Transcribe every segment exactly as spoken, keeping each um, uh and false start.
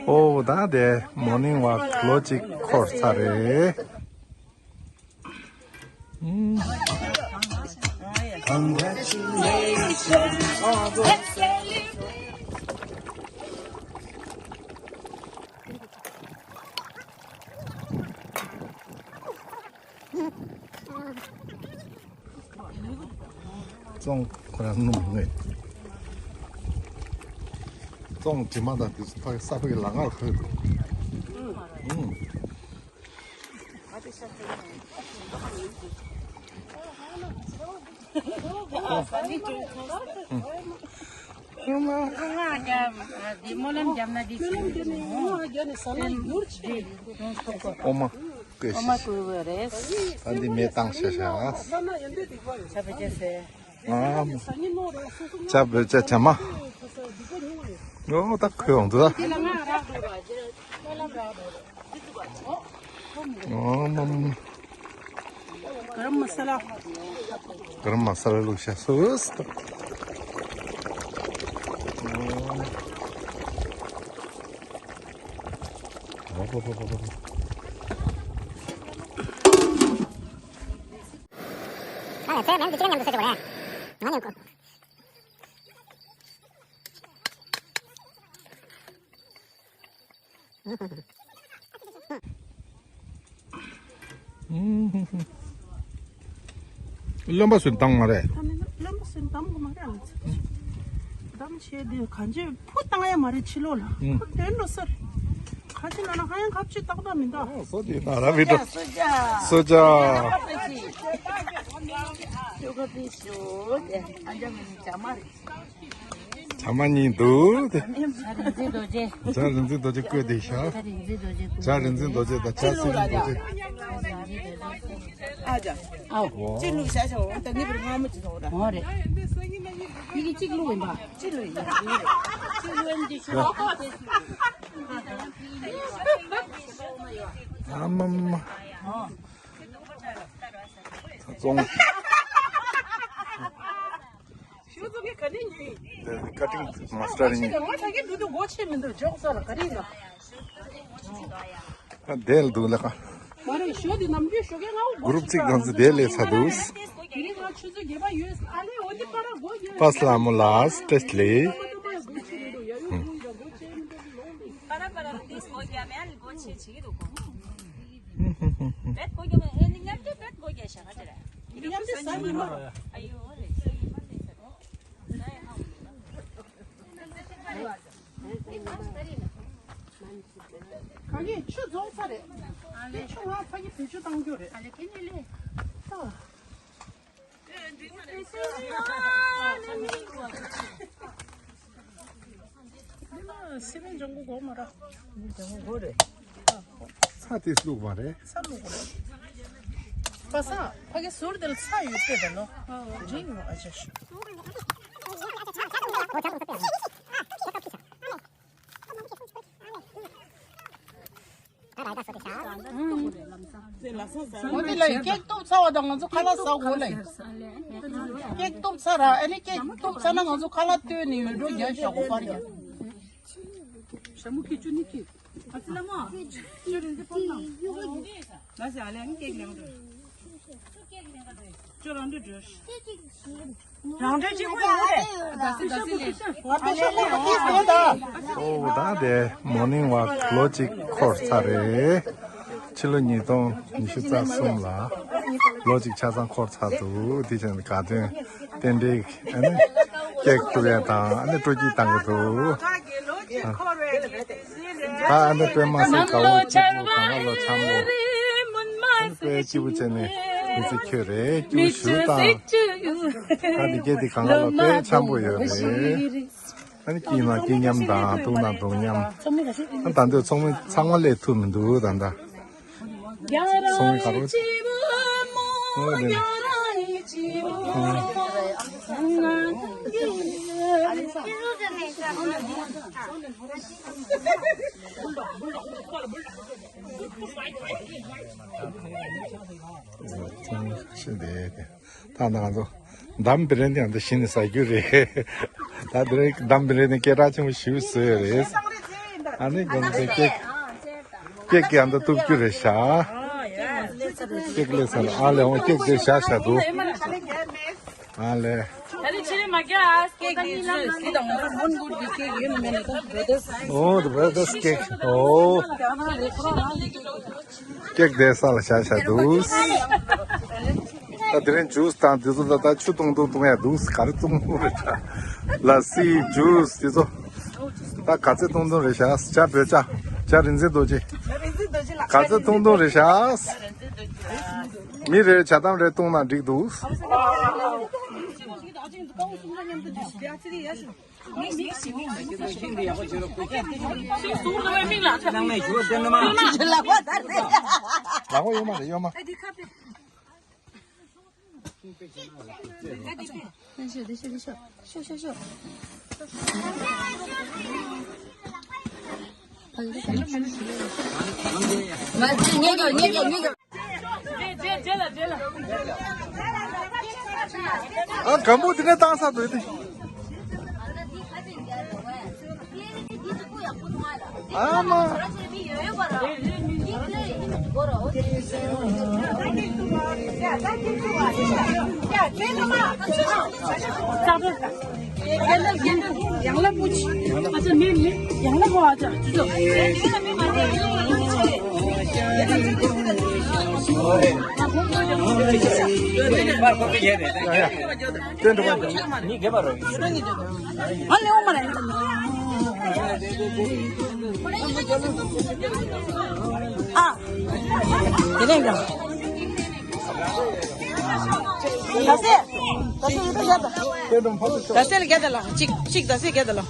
ཨོ་ད་དེ་མོར་ནིང་ཝོག་ལོ་གཅིག་འཁོར་ཚར་རེད། བཙོང་ཁོ་རང་སྣུམ་ངོས། བཙོང་དྲི་མ་དང་དེ་ཚོ་ཕ་གི་ས་ཕ་གི་ལ་ངར་ཁོལ་འདུག་ཨུམ། ཨུམ། ང་རྒྱབ། ཨ། འདི་སྨོན་ལམ་རྒྱབ་ན་འདི་སྨོན་ལམ་རྒྱབ་ནས་ང་རྒྱབ་ནས་ཟ་ན་འགྱུར་ཆེ། འོ་མ་བསྐོལ་ཤིག་འོ་མ་བསྐོལ་བ་རེད། ཨ་འདི་མེ་བཏང་ཤ་ཤ། ཨ་ཟ་ན་ཡོན་ཏན་སྡིག་པ་ཡོད། ཆ་བོད་ཅེ་སེ། ཨ་ཟ་ཉིན་ནོ་རེད། སོ་སོ་ཆ་བོད་ཅེ་ཇ་མ། སྡིག་པ་ཉུང་བ་ཡོད། ཨོ་ད་ཁོས་འོང་དུ་ད། འདི་ལ་ང་རག་འགྲོ་ར་ཇེ་སྨོན་ལམ་རག་འགྲོ་ར། འདི་འདུག་ག་ཨོ། ཨོ་མ་མ། ག་རམ་མ་ས་ལ། ག་རམ་མ་ས་ལ་བླུགས་ཤག་སོ་སོ། ཨོ་ཧོ་ཧོ་ཧོ་ཧོ། ཨ་ནི་ཚེ་མེད་འདི་ཅི་མཉམ་དུ་ཟེར་ཆོག་རེད། ང་ནི་ཀོ། རློན་པ་སུ་བཏང་མ་རེད། ད་ནི་རློན་པ་སུ་བཏང་གི་མ་རེད། ཨ་ཙི། བཏང་བྱས་དེ་གང་ཅི་ཕུ་བཏང་ཡ་མ་རེད་ཕྱི་ལོགས་ལ། ཕུ་དོན་འགྲོ་སར། གང་ཅི་ན་ན་ཧ་ཡང་ཁབ་ཅི་བཏང་ད་མི་འདུག་ཨོ་སོ་དེ་ན་ར་བི་འགྲོ། སོ་ཇ། སོ་ཇ། ཨ་ཅག་མི་ནི་ཇ་མ་རེད། ཇ་མ་གཉིས་འདུག་སྟེ། བྱ་རིག་འཛིན་རྡོ་རྗེ། བྱ་རིག་འཛིན་རྡོ་རྗེ་བཀོད་དེ་ཤག་བྱ་རིག་འཛིན་རྡོ་རྗེ་དང་བྱ་སྲིད་རིག་རྡོ་རྗེ། ཨ་ཅག་ཨའོ། གཅིག་བླུགས་བྱ་བྱ་འོང་ད་ངེས་པར་སྔ་མོ་ཅིག་འོང་ར། འོང་རེད། ཡི་གེ་གཅིག་བླུགས་ཡིན་པ། གཅིག་བླུགས་ཡིན་པ། གཅིག་བླུགས་ཡིན་དེ་ཤོག་ཨ་མ་མ། བཙོང་། ཞུ་ཚོ་གི་ག་ནས་ཡིན། དེ་ཀ་ཊིང་མ་སི་ཊར་ཡིན། ང་ད་གི་འདུག་འདུག་སྒོ་ཕྱེ་མི་འདུག་འཇོག་ས་ལ་ག་རེ་ཡིན་ན། ཨ་དེ་ལ་འདུག་ལ་ཁ། མ་རེད་ཞོ་དེ་ནམ་རྒྱུན་ཞོ་གའི་ང་འོ་སྒོ་གུ་རུབ་ཚིག་དང་ཚིག་དེ་ལས་ཚ་འདུག་དེ་རིང་ང་ཆུ་ཚོད་བརྒྱད་པ་ཡོད། ཨ་ལེ་འོ་དེ་པ་ར་སྒོ་རྒྱག་པ་སླ་མོ་ལ་སྟྲེས་ལེ། སྒོ་ཕྱེ་མི་འདུག་ཡ་ཡོ་ཡོ་ཡ་སྒོ་ཕྱེ་མི་འདུག་ལོང་ལེ། པ་ར་པ་ར་དེ་སྒོ་རྒྱག་མེད་ལ་སྒོ་ཕྱེ་བྱེད་ཀྱི་འདུག་གོ། བེད་སྒོ་རྒྱག་མེད་ཨེ་ནི་མཉམ་དུ་བེད་སྒོ་རྒྱག་ཤག་ག་དེ་རེད། མཉམ་དུ་ཟ་ཉི་མ། ཨ་ཡོ་རེད། ག་གི་ཆུ་རྫོགས་ཚར་རེད། དེ་ཆུ་ང་ཕ་གི་བེད་སྤྱོད་བཏང་རྒྱུ་རེད། ཨ་ལེ་དེ་ནི་ལེ། ཨ། སེམས་ལྗང་གུ་གོ་མ་ར། ལྗང་གུ་གོ་རེད། ཚྭ་དེ་བླུགས་པ་རེད། ཚྭ་བླུགས་པ་རེད། པ་ས་ཕ་གི་ཟུར་དེ་ལ་ཚྭ་ཡོད་པས་ད་ལོ། འགྲིག་ཡོད་ཨ་ཅག་ཤོ། འོ་དེ་ལ་ཡི་ཀེག་བཏུབ་ཚར་བ་དང་ང་ཚོ་ཁ་ལག་ཟ་དགོས་ལ་ཡིན། ཀེག་བཏུབ་ཚར་ར་ཨ་ནི་ཀེག་བཏུབ་ཚར་ན་ང་ཚོ་ཁ་ལག་བཏོན་ནས་ཡོད་འགྲོ་རྒྱག་ཞོག་གོ་པར་རྒྱག་ཞྭ་མོ་ཁྱི་ཆུ་ནི་ཁྱི། ཨ་ཙི་ལ་མོ། ཁྱི་ཆུ་རིན་ཙི་ཕོར་ནང་། ལ་ཟེ་ཨ་ལེ་ཨ་ནི་ཀེག་ལེན་འགྲོ། ཁྱོད་རང་འདྲ་འགྲོ། རང་འདྲ་གཅིག་པུ་ཡོད་རེད། ད་སི་ད་སི་ལེ། ང་པེ་ཤོ་ཁོ་ཁ་ཏིས་ཡོད་ད། ཨོ་ད་དེ་མོར་ནིང་ཝོག་ལོ་གཅིག་འཁོར་ཚར་རེད། ཕྱི་ལོ་ཉིས་སྟོང་ཉི་ཤུ་རྩ་གསུམ་ལ་ལོ་གཅིག་ཆ་ཚང་འཁོར་ཚར་འདུག་དེ་བཞིན་དགའ་སྟོན་རྟེན་འབྲེལ་ཨ་ནི་ཀེག་བཏུབ་ཡ་དང་ཨ་ནི་སྤྲོ་སྐྱིད་བཏང་གི་འདུག་ད་ཨ་ནི་པད་མ་སེར་དཀར་པོ་སྐྱིད་པོ་གང་ག་ལོ་འཆམ་པོ། ཨ་ནི་དཔེ་སྐྱིད་པོ་བྱས་ནས་མི་ཚེ་ཁྱོད་རེད་སྐྱིད་པོ་ཞུ་དང་། ད་འདི་སྐད་འདི་གང་ག་ལོ་དཔེ་འཆམ་པོ་ཡོད་རེད། ཨ་ནི་སྐྱིད་ན་སྐྱིད་མཉམ་དང་སྡུག་ན་སྡུག་མཉམ། ཨ་ད་འདོད་ཚོགས་མི་ཚང་མ་སླེབས་ཐུབ་མི་འདུག་ད་ད། ཚོགས་མི་ག་རེ། ཨོ་དེ། ཤེས་བསྡད་དེ། ད་ང་ཚོ་ འདམ་བི་རི་ཡ་ནི་ཡང་ད་གཞི་ནས་ཟ་རྒྱུ་རེད། ད་དེ་རིང་འདམ་བི་རི་ཡ་ནི་སྐད་གྲགས་ཆེན་པོ་ཞེ་པོ་བཟོས་ཡོད་རེད། ཨ་ནི་དགོང་དག་ཀེག་ཀེག་གི་ཡང་ད་གཏུབ་རྒྱུ་རེད་ཤག་ཀེག་ལས་ས་ལ་ཨ་ལས་འོང་ཀེག་དེར་བཞག་བཞག་འདུག་ཨ་ལས། Oh, the brother's cake. Oh. ཀེག་དེ་ས་ལ་བཞག་བཞག་འདུག་ད་དེ་རིང་ཇུས་དང་དེ་ཚོ་ད་ད་ཆུ་བཏུང་བཏུང་བཏུང་ཡ་འདུག་ག་རེ་བཏུང་བཏུང་རེད་ཤག་ལ་སི་ཇུས་དེ་ཚོ་ད་ག་ཚོད་བཏུང་བཏུང་རེད་ཤག་ཇ་བོད་ཇ་ཇ་རིན་ཆེན་རྡོ་རྗེ། ག་ཚོད་བཏུང་བཏུང་རེད་ཤག་མི་རེར་ཇ་དམ་རེ་བཏུང་ན་འགྲིག་འདུག་ལག་པ་ཡོད་མ་རེད་ཡོད་མ། ཨ་སྒམ་པོ་དེ་ནས་བཏང་ས་འདུག་སྟེ། ཨ་མ། ཡང་ལ་པོ་ཆི། ཨ་ཅག་མེད་མེད། ཡང་ལ་པོ་ཨ་ཅག་ཅི་ཚོ། ཡ་ཡ། ཨ་ལེ་འོ་མ་རེད། ཨ། དེ་ནས་འགྲོ། ད་སེ། ད་སེ་རུ་ཏ་རྒྱ་ད། ད་སེ་ལ་རྒྱ་ད་ལ། གཅིག་གཅིག་ད་སེ་རྒྱ་ད་ལ།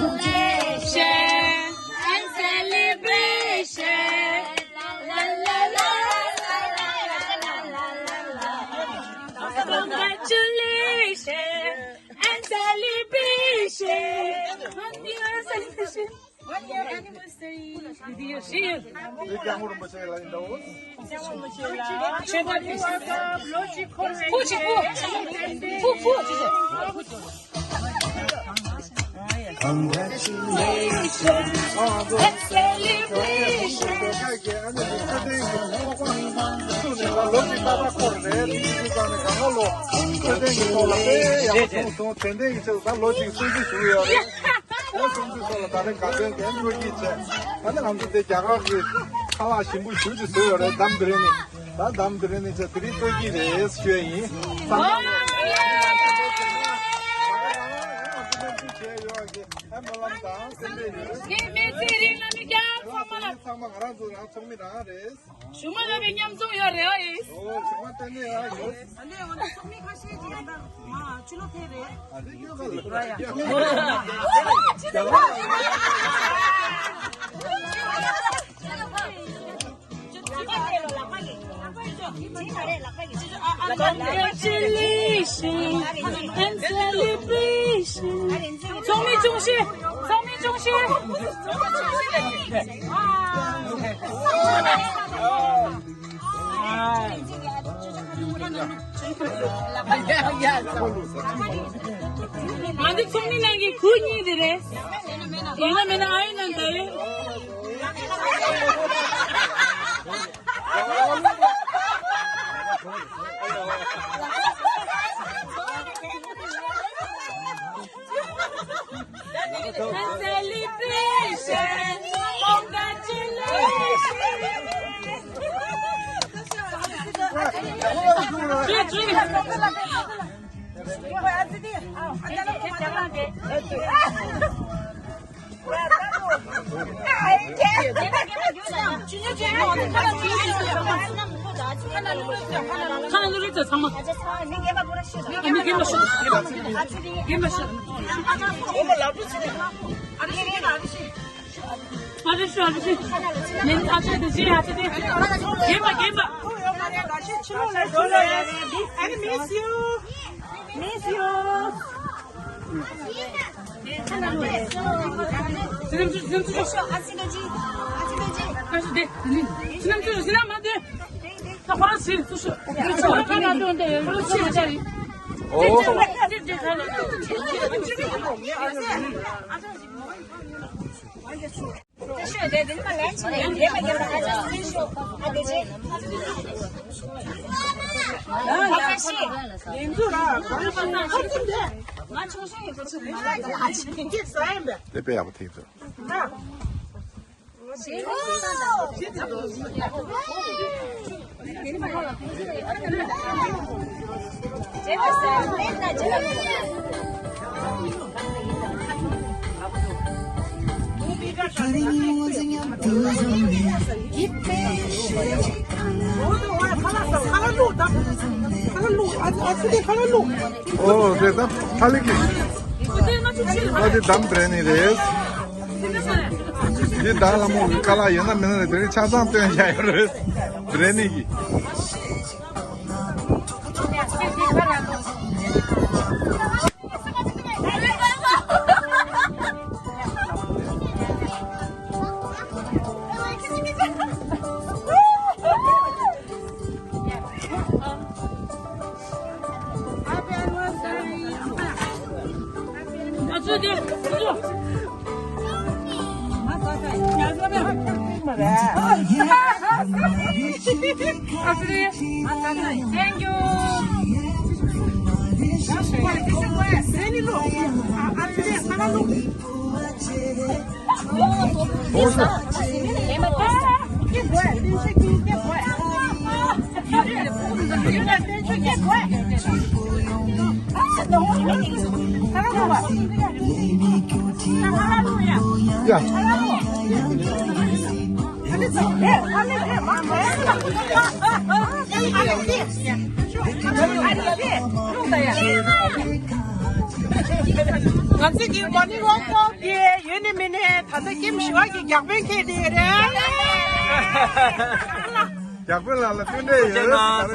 Congratulations and celebration. La, la, la, la. Congratulations and celebration. Happy celebration. One year anniversary. ཨ་ནི་ང་ཚོ་དེ་རྒྱ་གར་གྱི་ཁ་ལག་ཞིམ་པོ་ཞེ་པོ་ཅིག་བཟོས་ཡོད་རེད། འདམ་བི་རི་ཡ་ནི། ད་འདམ་དེ་རིང་ནས་ཆ་དེ་རིང་སྟོན་གྱི་རེད་ཞུ་ཡ་ཡིན། ཨོ་ཡེ། ཨ་སྨོན་ལམ་དང་སེམས་པའི་ཡོད། ངའི་མི་ཚེ་རིང་ལ་མི་རྒྱལ་ཚང་མ་ལ། ཚང་མ་ང་རང་ཚོ་རང་ཚོགས་མི་རང་རེད། གཞུག་མ་ལ་བའི་མཉམ་འཛོམས་ཡོད་རེད། ཨོ་ཡེ། ཨོ་གཞུག་མ་ཏན་ཏན་ཡོད། ཨ་ནི་འོ་ན་ཚོགས་མི་ཁ་ཤས་ཀྱིས་ཡང་ད་མ་ཕྱི་ལོགས་ཕེབས་རེད། ཨ་ནི་ཡོད་ག་རེད། Congratulations and celebration. ཚོགས་མི་ཅུང་ཞི། ཚོགས་མི་ཅུང་ཞི། ང་ཚོ་ཚོགས་མི་ནང་གི་ཁུ་གཉིས་དེ་རེད། ཡིན་ན་མིན་ན་ཨ་ཡིན་ན་འདྲ་ཡོད། Celebration! Congratulations! ཁ་ན་ལུ་རི་ཚོ་ཚང་མ། ཨ་མི་རྒན་པ་ཤོག་རྒན་པ་ཤོག་ཨ་རི་ཤོ་ཨ་རི་ཤོ། ལན་ཨ་ཅེ་དེ་ཅེ་ཨ་ཅེ་དེ། རྒན་པ་རྒན་པ། I miss you. Miss you. དེ་དཔེ་ཡག་པོ་ཐེག་འདུག་ཨོ་རེད་ད། ཧ་ལས་ཀྱི། ཨ་དེ་འདམ་བྲེ་ནི་རེད། འདི་ད་ལ་མོ་གི་ཀ་ལ་ཡོད་ན་མེད་ན་དེ་རིང་ཆ་ཚང་སྟོན་བྱ་ཡོད་རེད། བྲེ་ནི་གི། Thank you. ང་ཚོ་གི་མོར་ནིང་ཝོག་ཐོག་གི་ཡོད་ནི་མིན་ནི་ད་ལྟ་ཀེམ་བཞི་བ་གི་རྒྱག་དཔོན་ཁྱེད་དེ་རེད། རྒྱག་དཔོན་ལགས་ལ་སྐུ་འདྲེན་ཡོད།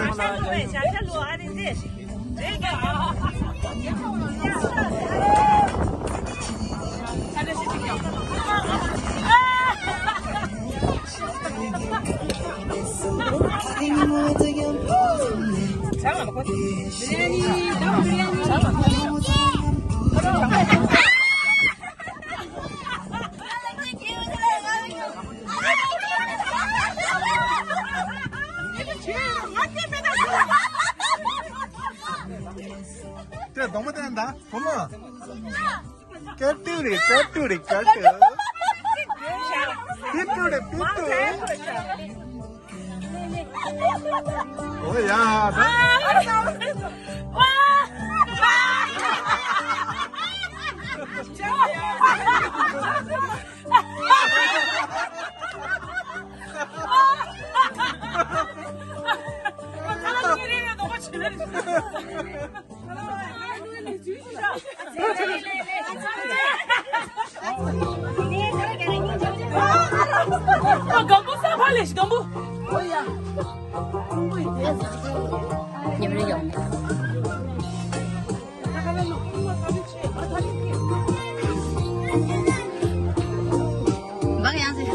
དེ་གདོང་པ་བསྟན་ད་བུ་མོ། ཀ་ཏུ་རེ་ཀ་ཏུ་རེ་ཀ་ཏུ། པི་ཏུ་རེ་པི་ཏུ། ཨོ་ཡ། ད། སྒམ་པོ་ས་ཕར་ལས་སྒམ་པོ། ཉམས་རེ་ཡོང་། འབག་ཡང་ཟེར།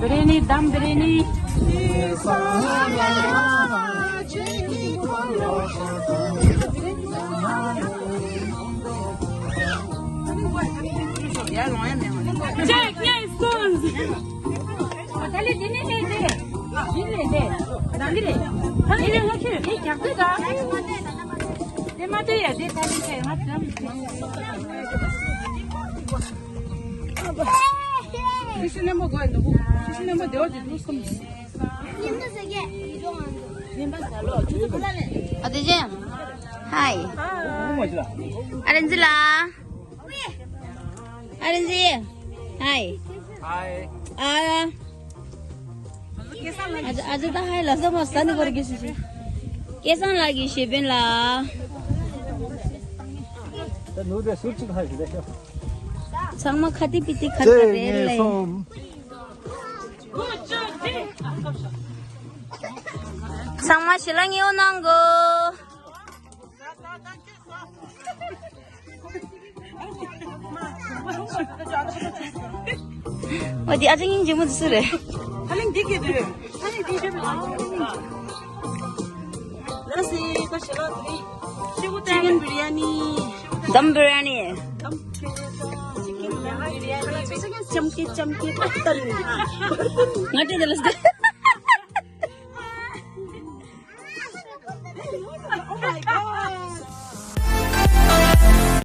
Biryani, dum biryani. Check, yes, spoons. Hi. Arinjila. Arinji. Hi. Hi. ཨ། ཨ་ཅག་ད་ཧའི་ལ་ས་མ་ས་ནི་བར་གི་སི་སི། སྐལ་བཟང་ལགས་ཀྱི་གཞས་པན་ལ། ད་ནུ་དེ་ཟུར་ཅིག་ཧ་ཞུ་དེ་ཤོག་ཚང་མ་ཁ་ཏི་པི་ཏི་ཁ་ཏི་རེད་ལེ། ཚང་མ་ཞི་ལ་ངེའོ་གནང་གོ། འོ་དེ་ཨ་ཅག་སྙིང་རྗེ་མོ་དེ་སུ་རེད། ཨ་ལིང་འདི་གི་དུས། ཨ་ལིང་འདི་གི་དུས། ལ་སི་ད་ཞེ་ལ་དུས། Chicken biryani. Dum biryani. Dum biryani. Chicken dum biryani. Chamke chamke pattan. ང་དེ་ལ་སི།